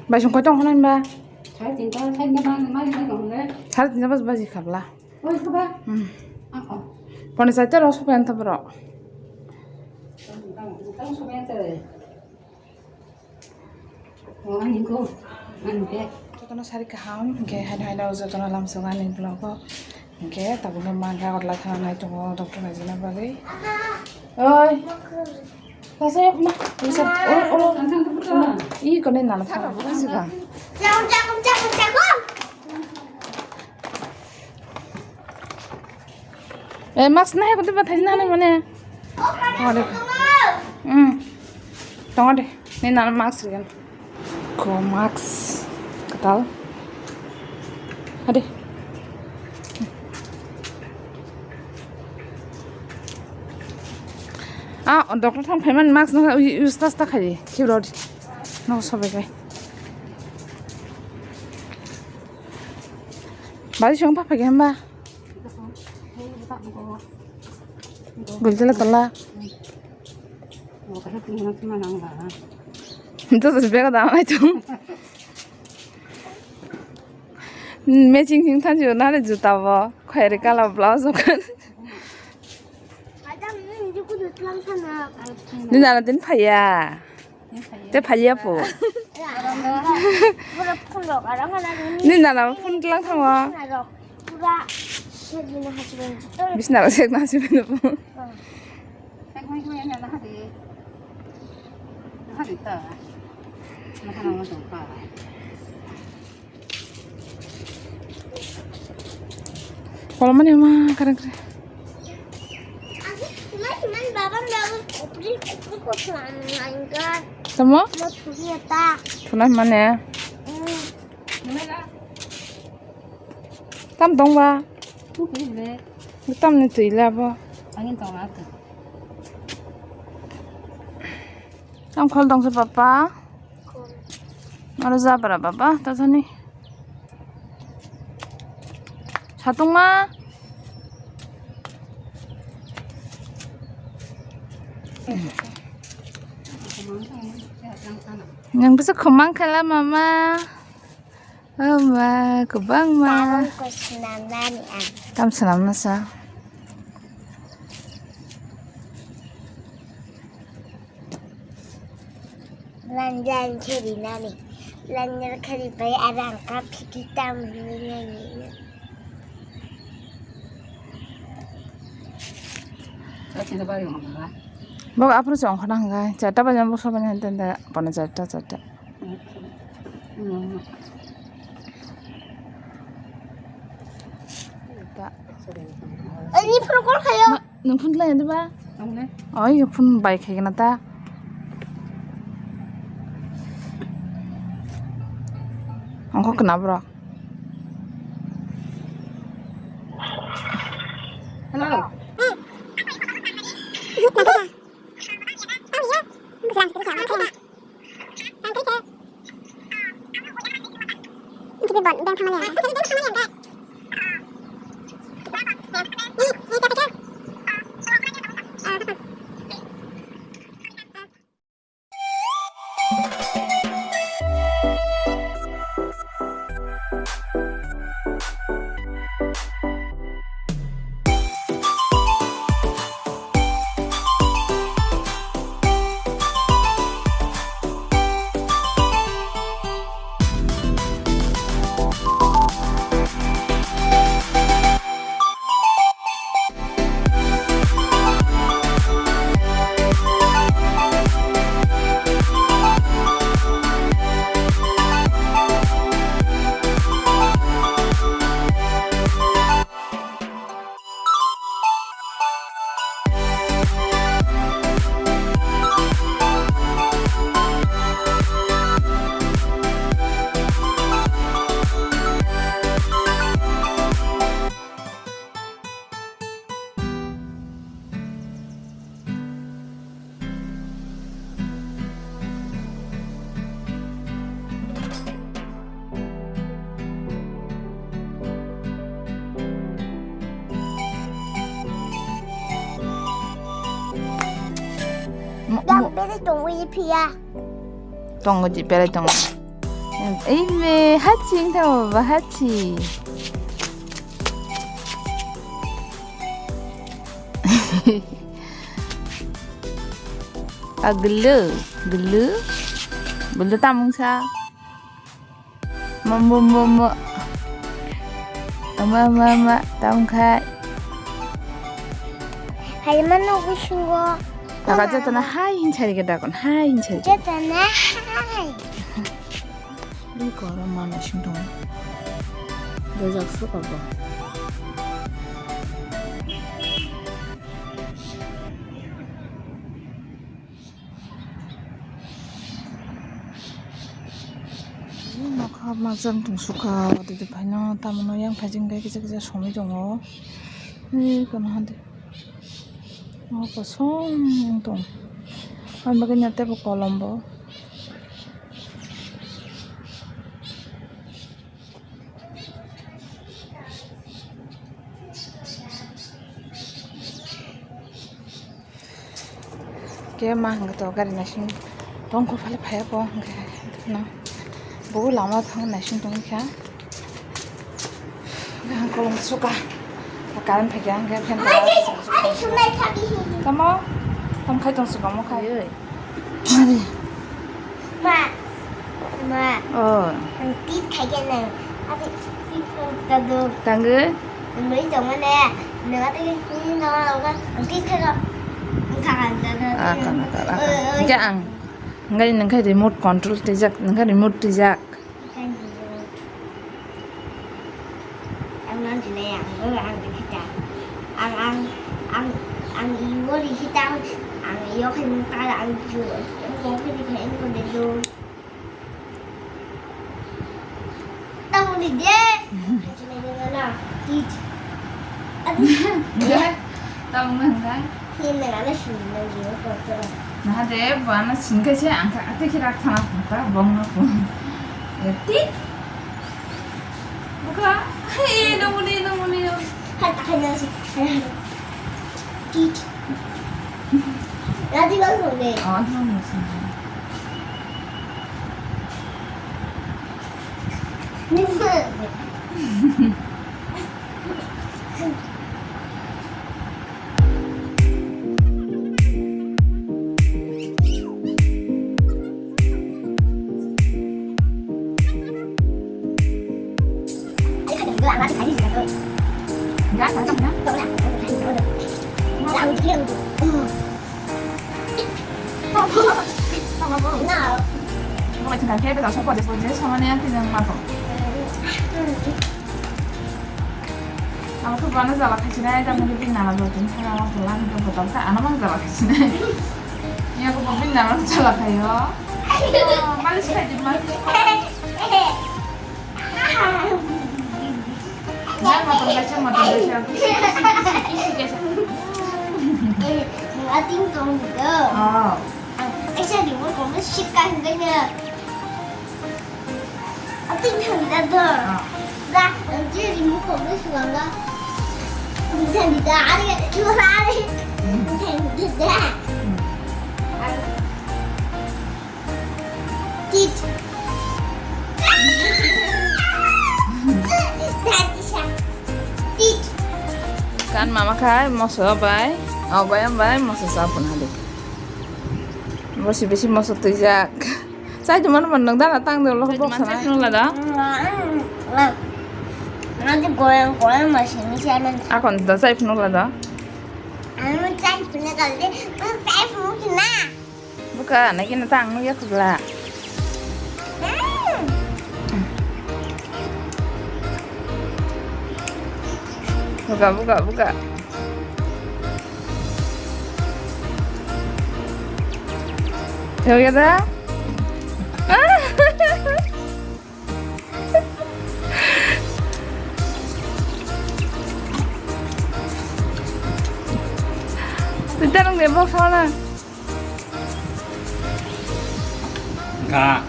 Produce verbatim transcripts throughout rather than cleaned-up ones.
Bai song koi tong hwnwi ba? Sare tinta, sare tinta bang, bang, bang, bang, bang. Sare tinta bas baji khabla. Oi, khaba. Hmm. Ah, oh. Pone saita ro sope anta bro. Tang, tang sope anta re. Oh, ani ko, ani te. Jotono sari kaham, hingke haino haino jotono lamsogo ani vlog o. Hingke tabukno mangkha hotla thana nai tongo doctor naijina bagwi. Oi. Pasa yok ma. Bisa oro oro. Ih kone nana thana bukan sih bang. Eh, mask nahai kote bathai nahai mane. Tongo de. Hmm. Tongo de. Ni nana mask rigan. Ko mask. Katal. Ade. Ah, doctor thang phaiman mask no use tas ta khai. Khibro. No sobe kai. Bari song pa phai hamba. Gultela tola. Entonces bego da mai tu. Matching sing thanju nare juta bo. Khoyri kala blouse o kan. Ni nana din phaiya. Te phaliya po. Pura phone rok arang arang ni. Ni nana phone tlang thango. Pura sejina hasiban. Bisna rok sejina hasiban po. Sek mai mai nana hadi. Hadi ta. Nana mo tong pa. Kolomani ma karang kre. Tamo? Tunai mane. Tam dong ba? Tam ni tui la bo. Angin tong la. Tam khol dong se papa. Aro jabra baba, ta thani. Satung ma. Nang bisa khumang khala mama. Oh ma, kubang ma. Tabung ko swnamnani ang. Tam swnamna sa. Lanjang kheri nani. Lanjang kheri pai arang kap khiti tam hini nani. Bo aphuru se ongkhorna hwnkha, charta bajan bwsa bajan tei da, pono charta, charta. Ani phone call khayo. Ma, nwng phone lai diba? Oi, phone bai khai gana ta. Ongkho khna borok. Hello. Tongwi phiya. Tongo ji, belai tongo. Ei me, hachi wngkha baba, hachi. A gulu, gulu, gulu tamungsa. Mo, mo, mo, mo. Ama, ama, ama, tamo khai. Hai mano bisingo. Taka jatana hai hin sari ke dakon, hai hin sari ke. Jatana hai. Ni koro mano sing dong. Dojak su kabo. Nokha majang tong sukha, tei phaino tamno yang phaijing khe kisa kisa somoi tongo. Ui, kono hande. O kosong tong. Ang bagwi na tebo kolom bo. Khe ma hwnkhe to gari naising tongkho phale phaiya kho hwnkhe no bo lama thang naising tongkha. Ang kolom suka current phaikha hwnkhe fan tamo tamo khai tong suka mo khai. Mari. Ma. Ma. Oh. Ang tit khai khe nang. Ati tit khai ka do. Tangwi? Nungwi tongmane. Nung ati ni no ka. Ang tit khai ka. Ang kha ka da da. Ah, kana ka. Oi, oi. Hingke ang. Hingke nung khai remote control tijak. Nung khai remote tijak. Ang nang jinai ang, ang dikita. Ang, ang, ang, ang iwo dikita, ang iyo khe nung kala ang ju, ang kong khe dikha ang kong de do. Tamo ni de. Jinai de na, tit. Adi. Tamo nang kai. Naha de, buana singkai se ang kha, tei khe rak thana kha, bong no kho. Tit. Buka. Hey, no muni, no muni. Hai, hai, no si. Tit. Lati bang no ne. Oh, no, no, si. Ni. Ang khe bwsa sokpha de sokpha je samani ang tini ang mato. Ang khe bana jala khaisinai, tamni khe bini nana jotoni thangna ma phulang khe bwtal kha, ano mang jala khaisinai. Yang khe bini nana jala khaio. Malis khai di, malis. Yang motor kaisa, motor kaisa. Ating tong do. Oh. Ang kaisa di mo kong sikang kanya. Ating thang da do. Ah. Da, ang je di mo kong sikang da. Ang thang di da, ari, ari. Ang thang di da. Hmm. Tit. Tit. Kan mama khai moso bai, oh bai, bai moso sa pun hadi. Bosi bisi moso twijak. Sai tu mana mana dana tang dulu bok sana. Nula da. Nanti goyang goyang masih masih ada. Akon da sai pun nula da. Anu sai pun nula da. Sai pun nula. Buka, nai kena tang nugya khugla. Buka, buka, buka. Yaudah. Twitter nung de bok sana. Ga.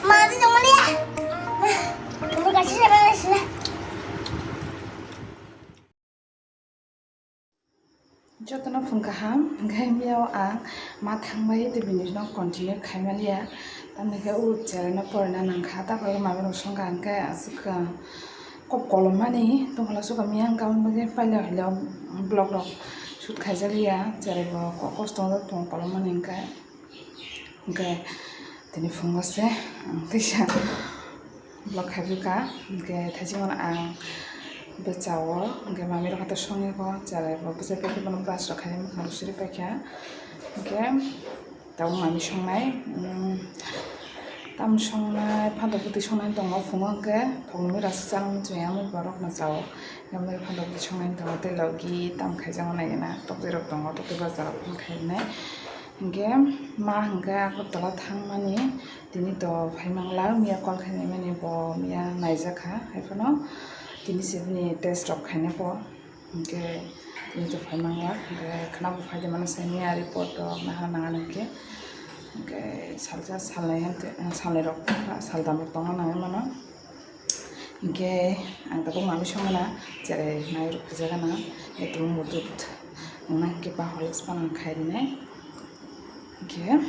Mari jong mali ya. Buka si Jotono phung kaham, hwnkhe miyao ang ma thangbai tei bini no continue khaimaliya. Tamni khe o cheraino porina nangkha, tabuk mami rok songkha hwnkhe aswk kok kolom mani tongla sukha miyang kabang bagwi pailao hailao vlog rok shoot khaijakliya, cherai bo kosto tongo kolom mani hwnkhe. Hwnkhe tini phungo se ang teisa vlog khaibwkha, hwnkhe thaichimano ang bwchao, hwnkhe mami rok hato songwi bo cherai bo bwchai paikhe bono brush rok khai mukhang rok suri paikha, hwnkhe tabuk mami songnai, um, tam songnai phantok bwtwi songnai tongo phungo, hwnkhe thokni rasa chang muchungya mui borok no chao, hwnkhe phantok bwtwi songnai tongo tei logi tam khaijak nai gana tokti rok tongo, tokti bazar rok phano khainai. Hingke ma hingke Agartala thangmani tini to phaimangla, miya call khainai mani bo miya naijakha, haiphano tini se bini test rok khainai bo, hingke tini to phaimangla, hingke khwna bo phaide mano sai miya report rok naha nang ani hingke, hingke salsa salnai hinte, salnai rok tongkha, saldam rok tongna nangwi mano. Hingke ang tabuk mami songna cherai mai rok khajagana, etung bo dut wngna hingke ba Horlicks phano ang khai rinai. Hingke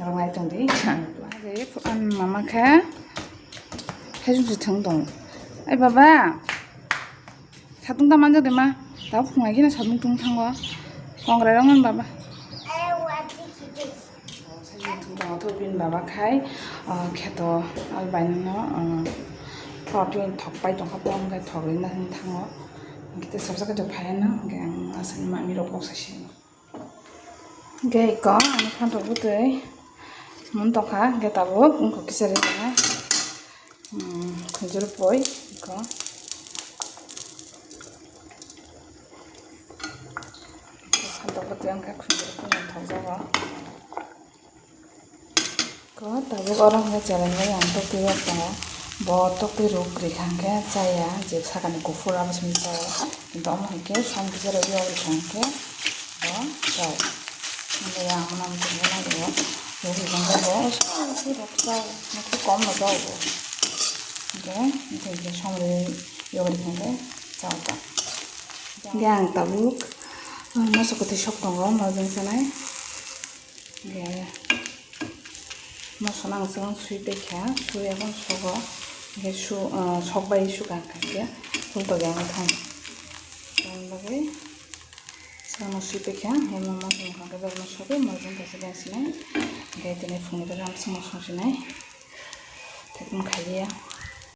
rwngai tongdi ang. Ang mama khe hejung se thwng tong. Ai baba, satung ta manjak de ma, tabuk phungai khe satung tung thango. Kongrai rok man baba. Saiyung thung tongo, thok bini baba khai, ah, kheto albaino, ah, thok thok pai tongkha, bo hwnkhe thok rinani thango. Hwnkhe tei sabsa khe phaiano, hwnkhe ang aswkni mami rok kok sai sini. Hwnkhe iko ani phantok bwtwi mun tongkha, hwnkhe tabuk wngkha kisa rinani. Hmm, khunjuru poi iko. Phantok bwtwi wngkha khunjuru poi thokjago. Ko tabuk oro hwnkhe cherai bai ang toktwi rok tongo. Bo toktwi rok kwrwi kha hwnkhe chaya, je sakani kuphur abo simi chaya. Kintu omo hwnkhe som kisa rw rw kha hwnkhe bo chaya. Hwnkhe ang mwnam tongwi naio. Rok hwnkhe bo rok chao, nokhe kom no chao bo. Hwnkhe, hwnkhe som rw rw kha hwnkhe chao ta. Hwnkhe ang tabuk, ah, masa kwthwi sok tongo, mojang sanai. Hwnkhe, masa nang chwng sui tei kha, sui abo sogo. Hwnkhe su, ah, sok bai sukha hwnkhe, phul togi ang thang. Tamni bagwi chwngno sui tei kha, hwnkhe masa wngkha hwnkhe, mojang kaisa dang sinai. Hwnkhe tini phungni bagwi ang chwngno song sinai. Thekma khaiya.